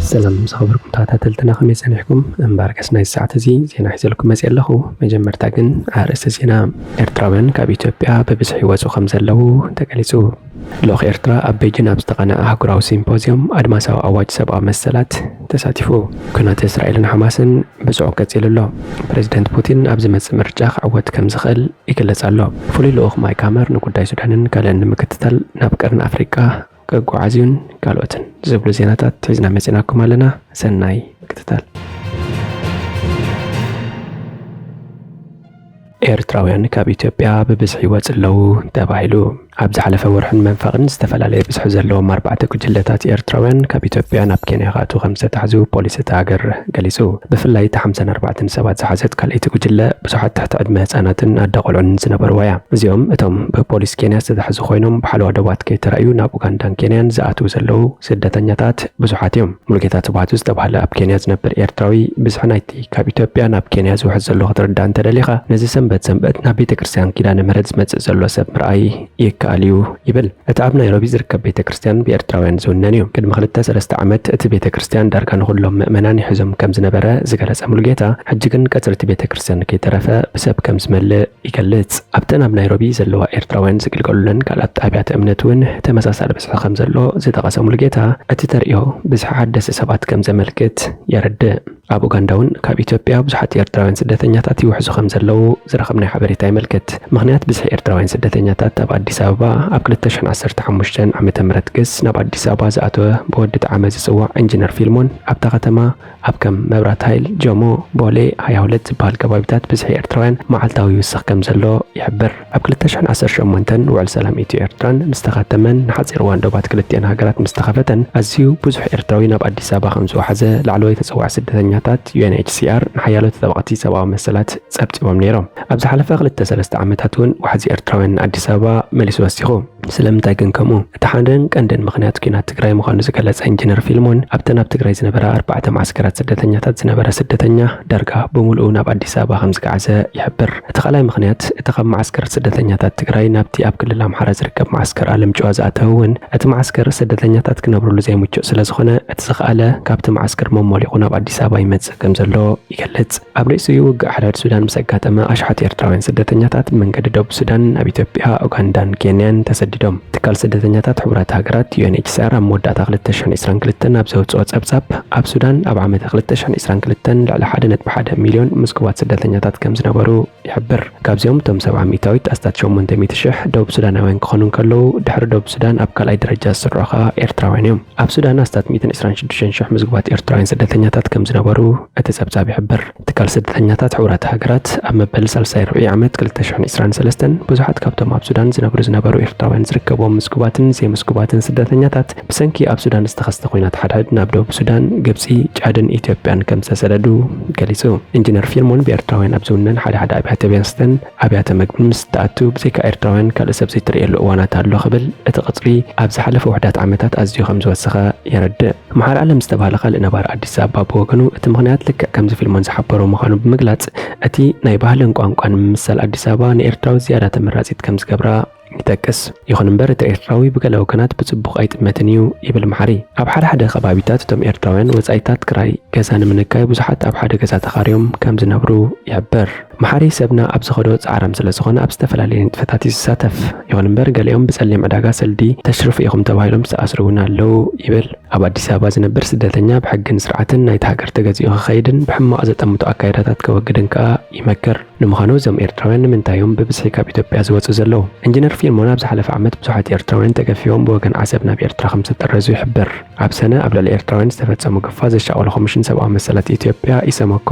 ሰላም ዝኸበርኩም ተኸታተልትና፣ ከመይ ጸኒሕኩም? እምበኣርከስ ናይዚ ሰዓት እዚ ዜና ሒዘልኩም መጺአ ኣለኹ። መጀመርታ ግን ኣርእስቲ ዜና። ኤርትራውያን ካብ ኢትዮጵያ ብብዝሒ ይወጹ ከም ዘለዉ ተገሊጹ። ልኡኽ ኤርትራ ኣብ ቤጂን ኣብ ዝተቐነዐ ኣህጉራዊ ሲምፖዝዮም ኣድማሳዊ ኣዋጅ ሰብኣዊ መሰላት ተሳቲፉ። ኲናት እስራኤልን ሓማስን ብጽዑቕ ቀጺሉ ኣሎ። ፕረዚደንት ፑቲን ኣብ ዝመጽእ ምርጫ ክዕወት ከም ዝኽእል ይግለጽ ኣሎ። ፍሉይ ልኡኽ ማይክ ሃመር ንጉዳይ ሱዳንን ካልእን ንምክትታል ናብ ቀርኒ ኣፍሪቃ ክጓዓዝ እዩን ካልኦትን ዝብሉ ዜናታት ሒዝና መጺናኩም ኣለና። ሰናይ ምክትታል። ኤርትራውያን ካብ ኢትዮጵያ ብብዝሒ ይወጽ ኣለዉ ተባሂሉ። ኣብ ዝሓለፈ ወርሕን መንፈቕን ዝተፈላለየ ብዝሒ ዘለዎም ኣርባዕተ ጉጅለታት ኤርትራውያን ካብ ኢትዮጵያ ናብ ኬንያ ክኣትዉ ከም ዝተታሕዙ ፖሊስ እታ ሃገር ገሊጹ። ብፍላይ እታ ሓምሳን ኣርባዕተን ሰባት ዝሓዘት ካልኣይቲ ጉጅለ ብዙሓት ትሕቲ ዕድመ ህጻናትን ኣደ ቆልዑን ዝነበርዋ እያ። እዚኦም እቶም ብፖሊስ ኬንያ ዝተታሕዙ ኮይኖም ብሓለዋ ዶባት ከይተራእዩ ናብ ኡጋንዳን ኬንያን ዝኣትዉ ዘለዉ ስደተኛታት ብዙሓት እዮም። ሙሉጌታ ስብሃቱ ዝተባህለ ኣብ ኬንያ ዝነብር ኤርትራዊ ብዝሒ ናይቲ ካብ ኢትዮጵያ ናብ ኬንያ ዝውሕዝ ዘሎ ክትርዳእ እንተደሊኻ ነዚ ሰንበት ሰንበት ናብ ቤተ ክርስቲያን ኪዳነ ምሕረት ዝመጽእ ዘሎ ሰብ ምርኣይ ይከኣል እዩ ይብል። እቲ ኣብ ናይሮቢ ዝርከብ ቤተ ክርስቲያን ብኤርትራውያን ዝውነን እዩ። ቅድሚ ክልተ ሰለስተ ዓመት እቲ ቤተ ክርስቲያን ዳርጋ ንኹሎም ምእመናን ይሕዞም ከም ዝነበረ ዝገለጸ ሙሉጌታ፣ ሕጂ ግን ቀጽሪ እቲ ቤተ ክርስቲያን ከይተረፈ ብሰብ ከም ዝመልእ ይገልጽ። ኣብተን ኣብ ናይሮቢ ዘለዋ ኤርትራውያን ዝግልገሉለን ካልኣት ኣብያተ እምነት እውን ተመሳሳሊ ብዝሒ ከም ዘሎ ዝጠቐሰ ሙሉጌታ፣ እቲ ተርእዮ ብዝሒ ሓደስቲ ሰባት ከም ዘመልክት የረድእ። ኣብ ኡጋንዳ እውን ካብ ኢትዮጵያ ብዙሓት ኤርትራውያን ስደተኛታት ይውሕዙ ከም ዘለዉ ዝረኸብናዮ ሓበሬታ የመልክት። ምኽንያት ብዝሒ ኤርትራውያን ስደተኛታት ኣብ ኣዲስ ኣበባ ኣብ ክልተ ሽሕን ዓሰርተ ሓሙሽተን ዓመተ ምህረት ግስ ናብ ኣዲስ ኣበባ ዝኣተወ ብወዲ ጠዓመ ዝጽዋዕ ኢንጂነር ፊልሞን ኣብታ ከተማ ኣብ ከም መብራት ሃይል፣ ጆሞ፣ ቦሌ፣ ሃያ ሁለት ዝበሃል ከባቢታት ብዝሒ ኤርትራውያን መዓልታዊ ይውስኽ ከም ዘሎ ይሕብር። ኣብ ክልተ ሽሕን ዓሰርተ ሸሞንተን ውዕል ሰላም ኢትዮ ኤርትራን ምስ ተኸተመን ንሓጺር እዋን ዶባት ክልቲኣን ሃገራት ምስ ተኸፈተን ኣዝዩ ብዙሕ ኤርትራዊ ናብ ኣዲስ ኣበባ ከም ዝወሓዘ ላዕለዋይ ተጸዋዒ ስደተኛታት ዩ ኤን ኤች ሲ ኣር ንሓያሎ ተጠበቕቲ ሰብኣዊ መሰላት ጸብጺቦም ነይሮም። ኣብ ዝሓለፈ ክልተ ሰለስተ ዓመታት እውን ዋሕዚ ኤርትራውያን ንኣዲስ ኣበባ መሊሱ ወሲኹ። ስለምንታይ ግን ከምኡ? እቲ ሓደን ቀንድን ምኽንያት ኲናት ትግራይ ምዃኑ ዝገለጸ ኢንጂነር ፊልሞን ኣብተን ኣብ ትግራይ ዝነበራ ኣርባዕተ መዓስከራት ስደተኛታት ዝነበረ ስደተኛ ዳርጋ ብምሉኡ ናብ ኣዲስ ኣበባ ከም ዝገዓዘ ይሕብር። እቲ ካልኣይ ምኽንያት እቲ ካብ መዓስከር ስደተኛታት ትግራይ ናብቲ ኣብ ክልል ኣምሓራ ዝርከብ መዓስከር ኣለምጭዋ ዝኣተወ እውን እቲ መዓስከር ስደተኛታት ክነብርሉ ዘይምቹእ ስለ ዝኾነ እቲ ዝኸኣለ ካብቲ መዓስከር መሞሊቑ ናብ ኣዲስ ኣበባ ይመጽእ ከም ዘሎ ይገልጽ። ኣብ ርእሲኡ ውግእ ሓድሕድ ሱዳን ምስ ኣጋጠመ ኣሽሓት ኤርትራውያን ስደተኛታት ብመንገዲ ደቡብ ሱዳን ናብ ኢትዮጵያ፣ ኡጋንዳን ኬንያን ተሰዲዶም። ትካል ስደተኛታት ሕቡራት ሃገራት ዩ ኤን ኤች ሲ ኣር ኣብ መወዳእታ ክልተ ሽሕን ዕስራን ክልተን ኣብ ዘውጽኦ ጸብጻብ ኣብ ሱዳን ኣብ ዓመተ ክልተ ሽሕን ዕስራን ክልተን ልዕሊ ሓደ ነጥቢ ሓደ ሚልዮን ምስኩባት ስደተኛታት ከም ዝነበሩ ይሕብር። ካብዚኦም እቶም ሰብዓ ሚእታዊት ኣስታት ሸሞንተ ሚእቲ ሽሕ ደቡብ ሱዳናውያን ክኾኑ እንከለዉ ድሕሪ ደቡብ ሱዳን ኣብ ካልኣይ ደረጃ ዝስርዑ ከኣ ኤርትራውያን እዮም። ኣብ ሱዳን ኣስታት ሚእትን ዕስራን ሽዱሽተን ሽሕ ምዝጉባት ኤርትራውያን ስደተኛታት ከም ዝነበሩ እቲ ጸብጻብ ይሕብር። ትካል ስደተኛታት ሕቡራት ሃገራት ኣብ መበል ሳልሳይ ርብዒ ዓመት ክልተ ሽሕን ዕስራን ሰለስተን ብዙሓት ካብቶም ኣብ ሱዳን ዝነብሩ ዝነበሩ ኤርትራውያን ዝርከብዎም ምስጉባትን ዘይምስጉባትን ስደተኛታት ብሰንኪ ኣብ ሱዳን ዝተኸስተ ኲናት ሓድሕድ ናብ ደቡብ ሱዳን፣ ግብጺ፣ ጫድን ኢትዮጵያን ከም ዝተሰደዱ ገሊጹ። ኢንጂነር ፊልሞን ብኤርትራውያን ኣብ ዝውነን ሓደ ሓደ ኣብያተ ቤንስተን ኣብያተ መግቢ ምስ ትኣቱ ብዘይካ ኤርትራውያን ካልእ ሰብ ዘይትርእየሉ እዋናት ኣሎ ክብል እቲ ቕጽሪ ኣብ ዝሓለፈ ውሕዳት ዓመታት ኣዝዩ ከም ዝወሰኸ የረድእ። መሓር ኣለም ዝተባህለ ካልእ ነባሪ ኣዲስ ኣበባ ብወገኑ እቲ ምኽንያት ልክዕ ከምዚ ፊልሞን ዝሓበሮ ምዃኑ ብምግላጽ እቲ ናይ ባህልን ቋንቋን ምምስሳል ኣዲስ ኣበባ ንኤርትራዊ ዝያዳ ተመራጺት ከም ዝገብራ ይጠቅስ። ይኹን እምበር እቲ ኤርትራዊ ብገለ ወገናት ብጽቡቕ ኣይጥመትን እዩ ይብል መሓሪ። ኣብ ሓደ ሓደ ከባቢታት እቶም ኤርትራውያን ወጻኢታት ክራይ ገዛ ንምንካይ ብዙሓት ኣብ ሓደ ገዛ ተኻርዮም ከም ዝነብሩ ይሕብር። መሓሪ ሰብና ኣብ ዝኸዶ ጻዕራም ስለ ዝኾነ ኣብ ዝተፈላለየ ንጥፈታት እዩ ዝሳተፍ። ይኹን እምበር ገሊኦም ብጸሊም ዕዳጋ ሰልዲ ተሽርፉ ኢኹም ተባሂሎም ዝተኣስሩ እውን ኣለዉ ይብል። ኣብ ኣዲስ ኣበባ ዝነብር ስደተኛ ብሕግን ስርዓትን ናይቲ ሃገር ተገዚኡ ክኸይድን ብሕማቕ ዘጠምቶ ኣካይዳታት ከወግድን ከኣ ይመክር። ንምዃኑ እዞም ኤርትራውያን ንምንታይ እዮም ብብዝሒ ካብ ኢትዮጵያ ዝወጹ ዘለዉ? ኢንጂነር ፊልሞን ኣብ ዝሓለፈ ዓመት ብዙሓት ኤርትራውያን ተገፊፎም ብወገን ዓሰብ ናብ ኤርትራ ከም ዝተጠረዙ ይሕብር። ኣብ ሰነ ኣብ ልዕሊ ኤርትራውያን ዝተፈጸሙ ግፋ ዘሻቐሎ ኮሚሽን ሰብኣዊ መሰላት ኢትዮጵያ ኢሰመኮ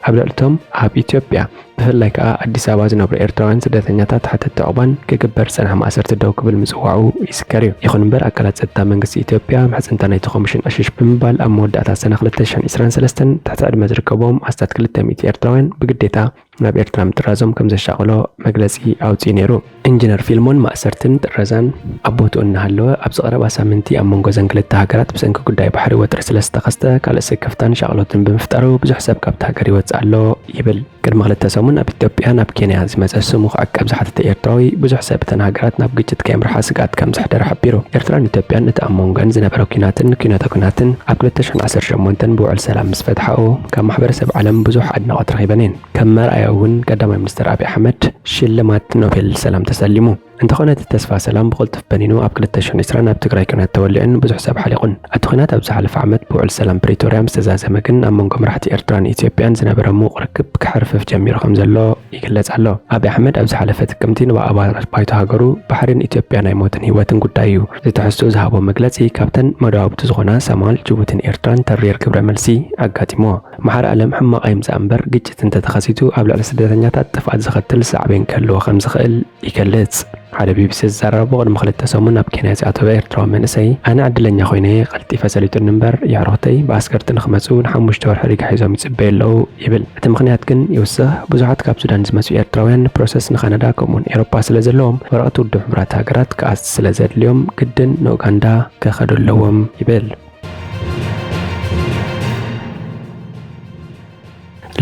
ኣብ ልዕሊ እቶም ኣብ ኢትዮጵያ ብፍላይ ከኣ ኣዲስ ኣበባ ዝነብሩ ኤርትራውያን ስደተኛታት ሓተትቲ ዑቕባን ክግበር ዝጸንሐ ማእሰርቲ ደው ክብል ምጽዋዑ ይዝከር እዩ። ይኹን እምበር ኣካላት ጸጥታ መንግስቲ ኢትዮጵያ ምሕጽንታ ናይቲ ኮሚሽን ዕሽሽ ብምባል ኣብ መወዳእታ ሰነ ክልተ ሽሕን ዕስራን ሰለስተን ትሕቲ ዕድመ ዝርከብዎም ኣስታት ክልተ ሚእቲ ኤርትራውያን ብግዴታ ናብ ኤርትራ ምጥራዞም ከም ዘሻቐሎ መግለጺ ኣውጺኡ ነይሩ። ኢንጂነር ፊልሞን ማእሰርትን ጥረዛን ኣብ ቦትኡ እናሃለወ፣ ኣብዚ ቀረባ ሳምንቲ ኣብ መንጎ እዘን ክልተ ሃገራት ብሰንኪ ጉዳይ ባሕሪ ወጥሪ ስለ ዝተኸስተ፣ ካልእ ስክፍታን ሻቕሎትን ብምፍጣሩ ብዙሕ ሰብ ካብቲ ሃገር ይወጽእ ኣሎ ይብል። ቅድሚ ክልተ ሰሙን ኣብ ኢትዮጵያ ናብ ኬንያ ዝመጸ ስሙ ክዕቀብ ዝሓተተ ኤርትራዊ፣ ብዙሕ ሰብ እተን ሃገራት ናብ ግጭት ከየምርሓ ስግኣት ከም ዘሕደረ ሓቢሩ። ኤርትራን ኢትዮጵያን እቲ ኣብ መንጎን ዝነበረ ኲናትን ኲነተ ኲናትን ኣብ ክልተ ሽሕን ዓሰርተ ሸሞንተን ብውዕል ሰላም ምስ ፈትሓኡ፣ ካብ ማሕበረሰብ ዓለም ብዙሕ ኣድናቖት ረኺበን እየን። ከም መርኣያ እውን ቀዳማይ ሚኒስትር ኣብይ ኣሕመድ ሽልማት ኖቤል ሰላም ተሰሊሙ። እንተኾነ እቲ ተስፋ ሰላም ብቕልጡፍ በኒኑ ኣብ ክልተ ሽሕን ዕስራን ኣብ ትግራይ ኲናት ተወሊዑን ብዙሕ ሰብ ሓሊቑን። እቲ ኲናት ኣብ ዝሓለፈ ዓመት ብውዕል ሰላም ፕሪቶርያ ምስ ተዛዘመ ግን ኣብ መንጎ መራሕቲ ኤርትራን ኢትዮጵያን ዝነበረ ምዉቕ ርክብ ክሕርፍፍ ጀሚሩ ከም ዘሎ ይግለጽ ኣሎ። ኣብይ ኣሕመድ ኣብ ዝሓለፈ ጥቅምቲ ንኣባላት ባይቶ ሃገሩ ባሕሪን ኢትዮጵያ ናይ ሞትን ህይወትን ጉዳይ እዩ። እዚ ትሕዝትኡ ዝሃቦ መግለጺ ካብተን መዳውብቱ ዝኾና ሰማል፣ ጅቡቲን ኤርትራን ተሪር ግብረ መልሲ ኣጋጢሞ። መሓሪ ኣለም ሕማቕ ኣይምጻእ እምበር ግጭት እንተተኸሲቱ ኣብ ልዕሊ ስደተኛታት ጥፍኣት ዘኸትል ሳዕቤን ክህልዎ ከም ዝኽእል ይገልጽ። ሓደ ቢቢሲ ዝዛረቦ ቅድሚ ክልተ ሰሙን ናብ ኬንያ ዝኣተወ ኤርትራዊ መንእሰይ፣ ኣነ ዕድለኛ ኮይነ እየ፣ ቀልጢፈ ሰሊጡኒ እምበር የዕሩኽተይ ብኣስገርቲ ንኽመጹ ንሓሙሽተ ወርሒ ሪጋ ሒዞም ይጽበዩ ኣለዉ ይብል። እቲ ምኽንያት ግን ይውስኽ፣ ብዙሓት ካብ ሱዳን ዝመጹ ኤርትራውያን ፕሮሰስ ንካናዳ ከምኡውን ኤሮፓ ስለ ዘለዎም ወረቐት ውድብ ሕቡራት ሃገራት ክኣስ ስለ ዘድልዮም ግድን ንኡጋንዳ ክኸዱ ኣለዎም ይብል።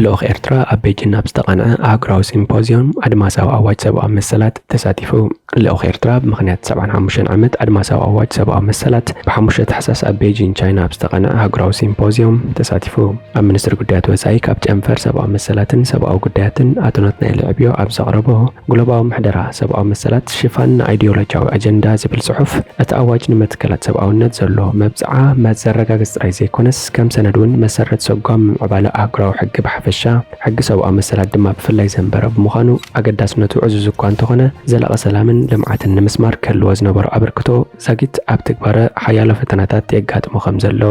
ልኡኽ ኤርትራ ኣብ ቤጂን ኣብ ዝተቓንዐ ኣህጉራዊ ሲምፖዝዮም ኣድማሳዊ ኣዋጅ ሰብኣዊ መሰላት ተሳቲፉ። ልኡኽ ኤርትራ ብምኽንያት ሰብዓን ሓሙሽተን ዓመት ኣድማሳዊ ኣዋጅ ሰብኣዊ መሰላት ብሓሙሽተ ታሕሳስ ኣብ ቤጂን ቻይና ኣብ ዝተቓንዐ ኣህጉራዊ ሲምፖዝዮም ተሳቲፉ። ኣብ ሚኒስትሪ ጉዳያት ወጻኢ ካብ ጨንፈር ሰብኣዊ መሰላትን ሰብኣዊ ጉዳያትን ኣቶ ናትናኤል ዕብዮ ኣብ ዘቕረቦ፣ ግሎባዊ ምሕደራ ሰብኣዊ መሰላት ሽፋን ንኣይዲዮሎጂያዊ ኣጀንዳ ዝብል ጽሑፍ፣ እቲ ኣዋጅ ንመትከላት ሰብኣውነት ዘሎ መብጽዓ መዘረጋገጽ ጥራይ ዘይኮነስ፣ ከም ሰነድ እውን መሰረት ሰጓም ምዕባለ ኣህጉራዊ ሕጊ ብሓፈሻ፣ ሕጊ ሰብኣዊ መሰላት ድማ ብፍላይ ዘንበረ ብምዃኑ፣ ኣገዳስነቱ ዕዙዝ እኳ እንተኾነ፣ ዘላቒ ሰላምን ልምዓትን ንምስማር ክህልዎ ዝነበሮ ኣበርክቶ ዛጊት ኣብ ትግባረ ሓያሎ ፈተናታት የጋጥሞ ከም ዘሎ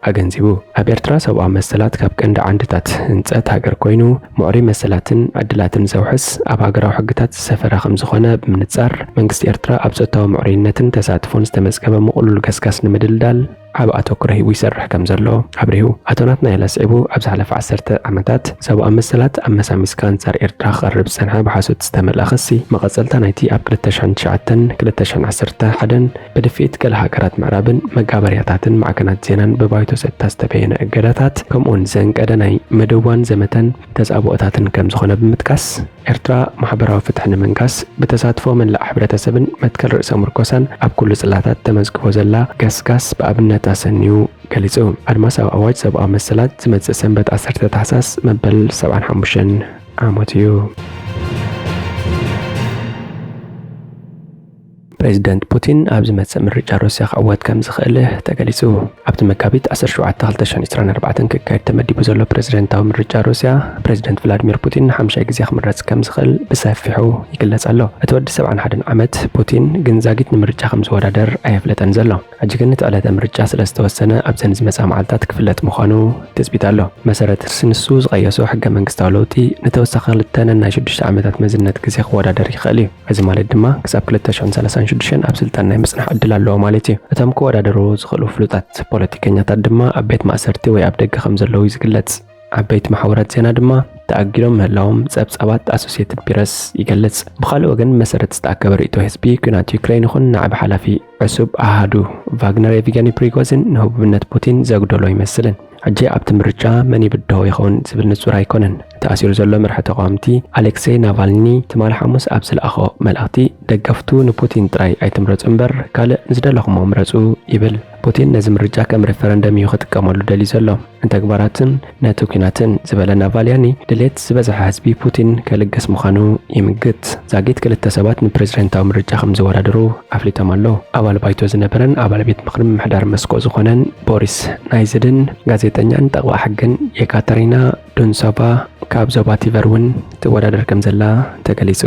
ኣገንዚቡ። ኣብ ኤርትራ ሰብኣዊ መሰላት ካብ ቀንዲ ዓንድታት ህንጸት ሃገር ኮይኑ፣ ምዕሩይ መሰላትን ዕድላትን ዘውሕስ ኣብ ሃገራዊ ሕግታት ዝሰፈረ ከም ዝኾነ ብምንጻር፣ መንግስቲ ኤርትራ ኣብ ጾታዊ ምዕሩይነትን ተሳትፎን ዝተመዝገበ ምቕሉል ገስጋስ ንምድልዳል ዓቢ ኣተኩሮ ሂቡ ይሰርሕ ከም ዘሎ ኣብሪሁ። ኣቶ ናትናኤል ኣስዒቡ፣ ኣብ ዝሓለፈ ዓሰርተ ዓመታት ሰብኣዊ መሰላት ኣመሳሚስካ ኣንጻር ኤርትራ ክቐርብ ዝጸንሐ ብሓሶት ዝተመልኣ ክሲ፣ መቐጸልታ ናይቲ ኣብ ክልተ ሽሕን ትሽዓተን ክልተ ሽሕን ዓሰርተ ሓደን ብድፍኢት ገለ ሃገራት ምዕራብን መጋበርያታትን ማዕከናት ዜናን ብባይቶ ጸጥታ ዝተበየነ እገዳታት፣ ከምኡውን ዘንቀደ ናይ ምድዋን ዘመተን ተጻብኦታትን ከም ዝኾነ ብምጥቃስ፣ ኤርትራ ማሕበራዊ ፍትሒ ንምንጋስ፣ ብተሳትፎ መላእ ሕብረተሰብን መትከል ርእሰ ምርኮሳን ኣብ ኩሉ ጽላታት ተመዝግቦ ዘላ ገስጋስ ብኣብነት ኣሰንዩ ገሊጹ። ኣድማሳዊ ኣዋጅ ሰብኣዊ መሰላት ዝመጽእ ሰንበት ዓሰርተ ታሕሳስ መበል ሰብዓን ሓሙሽተን ዓመት እዩ። ፕሬዚደንት ፑቲን ኣብ ዝመጽእ ምርጫ ሩስያ ክዕወት ከም ዝኽእል ተገሊጹ። ኣብቲ መጋቢት ዓሰርተ ሸውዓተ ክልተ ሽሕን ዕስራን ኣርባዕተን ክካየድ ተመዲቡ ዘሎ ፕሬዚደንታዊ ምርጫ ሩስያ፣ ፕሬዚደንት ቭላድሚር ፑቲን ንሓምሻይ ግዜ ክምረጽ ከም ዝኽእል ብሰፊሑ ይግለጽ ኣሎ። እቲ ወዲ ሰብዓን ሓደን ዓመት ፑቲን ግን ዛጊት ንምርጫ ከም ዝወዳደር ኣየፍለጠን ዘሎ። ሕጂ ግን እቲ ዕለተ ምርጫ ስለ ዝተወሰነ ኣብዘን ዝመጻ መዓልታት ክፍለጥ ምዃኑ ትጽቢት ኣሎ። መሰረት ንሱ ዝቐየሶ ሕገ መንግስታዊ ለውጢ ንተወሳኺ ክልተ ነናይ ሽዱሽተ ዓመታት መዝነት ግዜ ክወዳደር ይኽእል እዩ። እዚ ማለት ድማ ክሳብ ክልተ ሽሕን ሰላሳን ሽዱሽተን ኣብ ስልጣን ናይ ምጽናሕ ዕድል ኣለዎ ማለት እዩ። እቶም ክወዳደሩ ዝኽእሉ ፍሉጣት ፖለቲከኛታት ድማ ኣብ ቤት ማእሰርቲ ወይ ኣብ ደገ ከም ዘለዉ እዩ ዝግለጽ። ዓበይቲ መሓውራት ዜና ድማ ተኣጊዶም ምህላዎም ጸብጻባት ኣሶሲየትድ ፕረስ ይገልጽ። ብኻልእ ወገን፣ መሰረት ዝተኣከበ ርእይቶ ህዝቢ፣ ኲናት ዩክሬን ይኹን ንዓቢ ሓላፊ ዕሱብ ኣሃዱ ቫግነር የቪገኒ ፕሪጎዚን ንህቡብነት ፑቲን ዘጉደሎ ኣይመስልን። ሕጂ ኣብቲ ምርጫ መን ይብድሆ ይኸውን ዝብል ንጹር ኣይኮነን። ተኣሲሩ ዘሎ መራሒ ተቓወምቲ ኣሌክሴይ ናቫልኒ ትማሊ ሓሙስ ኣብ ዝለኣኾ መልእኽቲ፣ ደገፍቱ ንፑቲን ጥራይ ኣይትምረጹ እምበር ካልእ ንዝደለኹሞ ምረጹ ይብል። ፑቲን ነዚ ምርጫ ከም ሬፈረንደም እዩ ክጥቀመሉ ደልዩ ዘሎ። ንተግባራትን ነቲ ኲናትን ዝበለ ናቫልያኒ፣ ድሌት ዝበዝሐ ህዝቢ ፑቲን ከልግስ ምዃኑ ይምግት። ዛጊት ክልተ ሰባት ንፕሬዝደንታዊ ምርጫ ከም ዝወዳደሩ ኣፍሊጦም ኣለዉ። ኣባል ባይቶ ዝነበረን ኣባል ቤት ምኽሪ ምምሕዳር መስኮ ዝኾነን ቦሪስ ናይዝድን ጋዜጠኛን ጠቕባ ሕግን የካተሪና ዱንሶቫ ካብ ዞባ ቲቨር እውን ትወዳደር ከም ዘላ ተገሊጹ።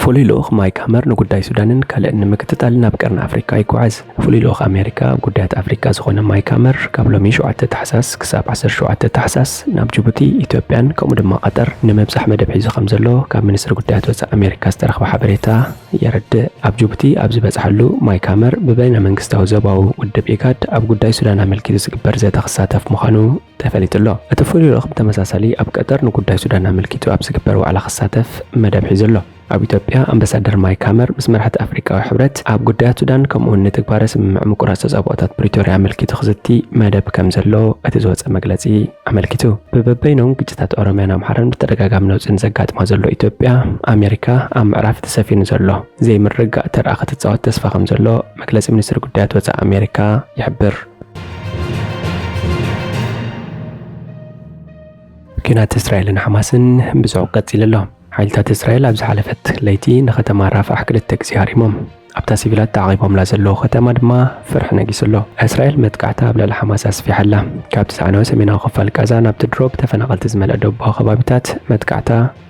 ፍሉይ ልኡኽ ማይክ ሃመር ንጉዳይ ሱዳንን ካልእን ንምክትታል ናብ ቀርኒ ኣፍሪካ ይጓዓዝ። ፍሉይ ልኡኽ ኣሜሪካ ኣብ ጉዳያት ኣፍሪካ ዝኾነ ማይክ ሃመር፣ ካብ ሎሚ ሸውዓተ ታሕሳስ ክሳብ ዓሰርተ ሸውዓተ ታሕሳስ ናብ ጅቡቲ፣ ኢትዮጵያን ከምኡ ድማ ቀጠር ንምብጻሕ መደብ ሒዙ ከም ዘሎ ካብ ሚኒስትሪ ጉዳያት ወጻኢ ኣሜሪካ ዝተረኽበ ሓበሬታ የረድእ። ኣብ ጅቡቲ ኣብ ዝበጽሓሉ፣ ማይክ ሃመር ብበይነ መንግስታዊ ዞባዊ ውድብ ኢጋድ ኣብ ጉዳይ ሱዳን ኣመልኪቱ ዝግበር ዘተ ክሳተፍ ምዃኑ ተፈሊጡ ኣሎ። እቲ ፍሉይ ልኡኽ ብተመሳሳሊ ኣብ ቀጠር ንጉዳይ ሱዳን ኣመልኪቱ ኣብ ዝግበር ዋዕላ ክሳተፍ መደብ ሒዙ ኣሎ። ኣብ ኢትዮጵያ ኣምባሳደር ማይክ ሃመር ምስ መራሕቲ ኣፍሪቃዊ ሕብረት ኣብ ጉዳያት ሱዳን ከምኡ እውን ንትግባረ ስምምዕ ምቁራጽ ተጻብኦታት ፕሪቶርያ ኣመልኪቱ ክዝቲ መደብ ከም ዘሎ እቲ ዝወጸ መግለጺ ኣመልኪቱ። ብበበይኖም ግጭታት ኦሮሚያን ኣምሓራን ብተደጋጋሚ ነውጺ ንዘጋጥማ ዘሎ ኢትዮጵያ፣ ኣሜሪካ ኣብ ምዕራፍ እቲ ሰፊኑ ዘሎ ዘይምርግጋእ ተራ ክትጻወት ተስፋ ከም ዘሎ መግለጺ ሚኒስትሪ ጉዳያት ወጻኢ ኣሜሪካ ይሕብር። ኲናት እስራኤልን ሓማስን ብጽዑቕ ቀጺሉ ኣሎ። ሓይልታት እስራኤል ኣብ ዝሓለፈት ለይቲ ንከተማ ራፋሕ ክልተ ግዜ ሃሪሞም። ኣብታ ሲቪላት ተዓቒቦምላ ዘለዉ ከተማ ድማ ፍርሒ ነጊሱ ኣሎ። እስራኤል መጥቃዕታ ኣብ ልዕሊ ሓማስ ኣስፊሓ ኣላ። ካብቲ ዝዓነወ ሰሜናዊ ክፋል ቃዛ ናብቲ ድሮ ብተፈናቐልቲ ዝመልአ ደቡባዊ ከባቢታት መጥቃዕታ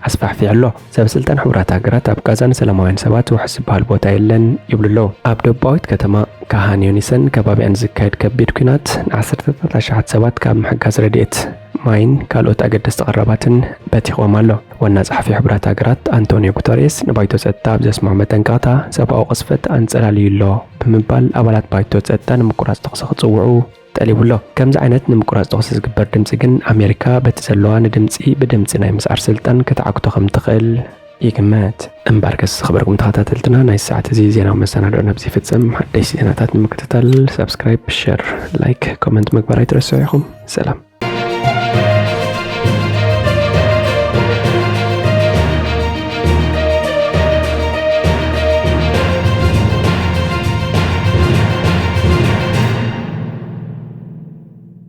ኣስፋሕፊሑ ኣሎ። ሰብ ስልጣን ሕቡራት ሃገራት ኣብ ቃዛ ንሰላማውያን ሰባት ውሑስ ዝበሃል ቦታ የለን ይብሉ ኣለዉ። ኣብ ደቡባዊት ከተማ ካሃን ዮኒሰን ከባቢኣን ዝካየድ ከቢድ ኲናት ንዓሰርተታት ኣሽሓት ሰባት ካብ ምሕጋዝ ረድኤት ማይን ካልኦት ኣገደስቲ ቀረባትን በቲኽዎም ኣሎ። ዋና ጸሓፊ ሕቡራት ሃገራት ኣንቶኒዮ ጉተሬስ ንባይቶ ጸጥታ ኣብ ዘስምዖ መጠንቀቕታ፣ ሰብኣዊ ቅስፈት ኣንጸላልዩ ኣሎ ብምባል፣ ኣባላት ባይቶ ጸጥታ ንምቁራጽ ተኹሲ ክጽውዑ ጠሊቡ ኣሎ። ከምዚ ዓይነት ንምቁራጽ ተኹሲ ዝግበር ድምጺ ግን ኣሜሪካ በቲ ዘለዋ ንድምጺ ብድምጺ ናይ ምስዓር ስልጣን ክትዓግቶ ከም ትኽእል ይግመት። እምበኣርከስ ዝኸበርኩም ተኸታተልትና፣ ናይ ሰዓት እዚ ዜናዊ መሰናድኦ ነብዚ ይፍጸም። ሓደሽቲ ዜናታት ንምክትታል ሳብስክራይብ፣ ሸር፣ ላይክ፣ ኮመንት ምግባር ኣይትረስዑ ኢኹም። ሰላም።